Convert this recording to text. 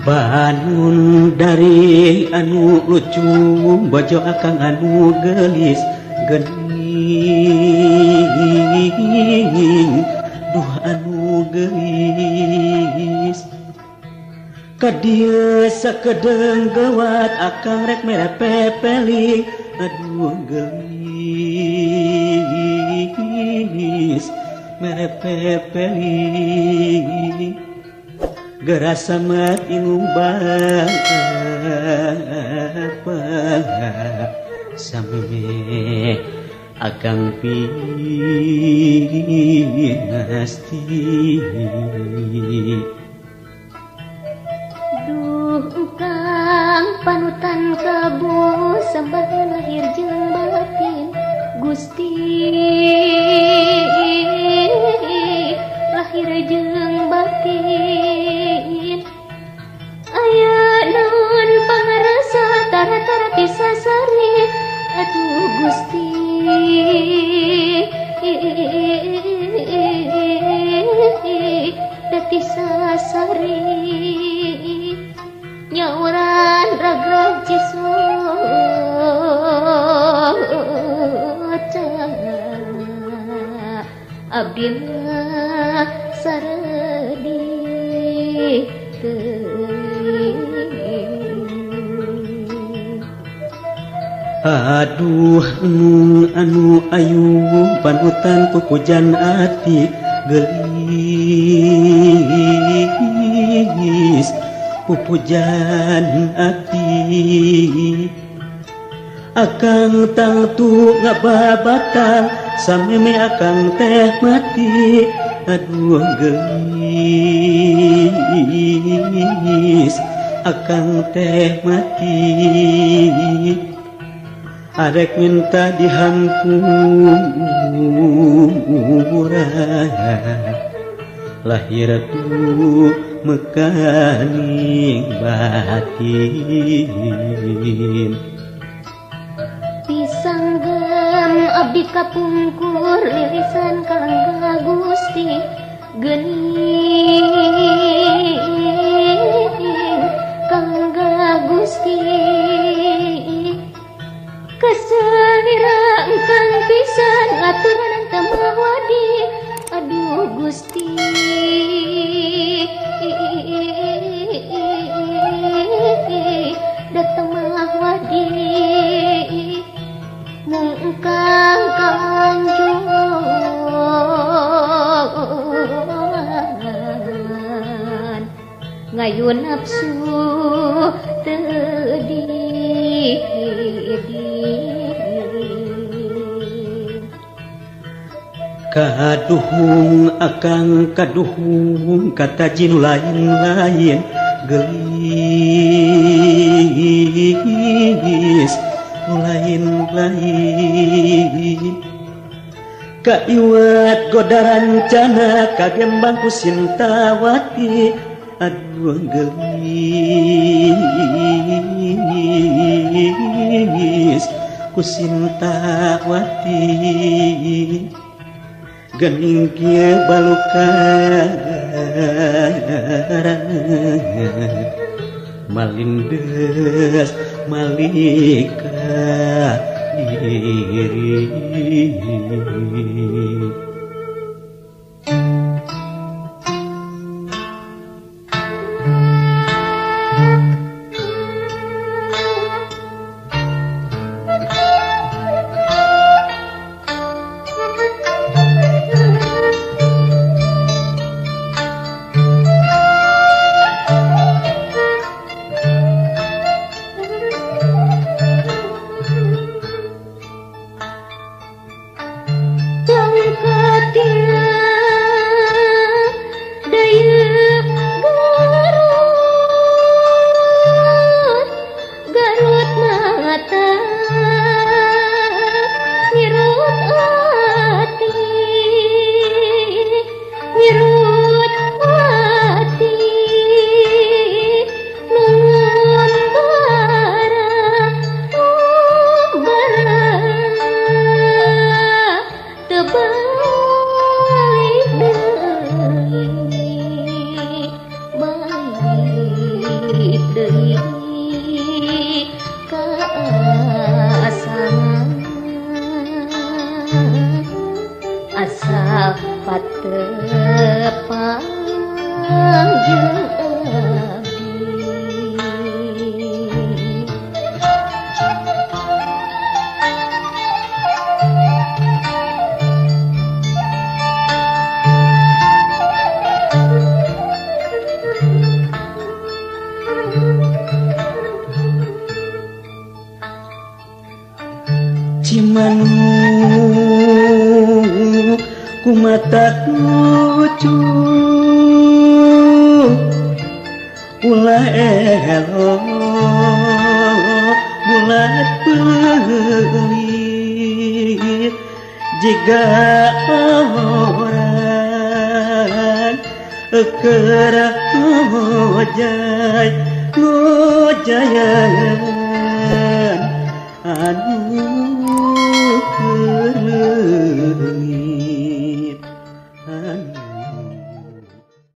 Bangun dari anu lucu bojo akang anu gelis gening duh anu gelis ka dieu sakedeung gawat akang rek mere pepeling aduh gelis mere pepeling gerasa mati ngumbang apa sameme akang pinasti. Duh kang panutan kabu sembah lahir jeung batin Gusti lahir jeung batin aya naon pangarasa tara-tara pisasari aduh Gusti dati sasari nyauran ragrag cisoca abdi mah saredi teuing. Aduh nu anu ayu panutan pupujan ati gelis pupujan ati akang tangtu ngababatang sameme akang teh mati aduh gelis akang teh mati arek minta dihampura lahir tu mekaning batin. Pisanggem abdi kapungkur lirisan kalangga Gusti geuning kalangga Gusti kasalira engkang pisan aturan teu mawadi aduh Gusti datang mawadi mung engkang kalanjuan ngayu nafsu teu di. Kaduhung akang kaduhung kata jin lain-lain gelis lain-lain kaiwat goda rancana kagembang ku Sintawati aduh gelis ku Sintawati gening kieu balukaran malindes malika diri. Jangka kaasana asa patepang jeung abdi. Cimanuk kumata lucu ulah elok bulat pelit jiga orang keur ngojay ngojayan anu keur leutik.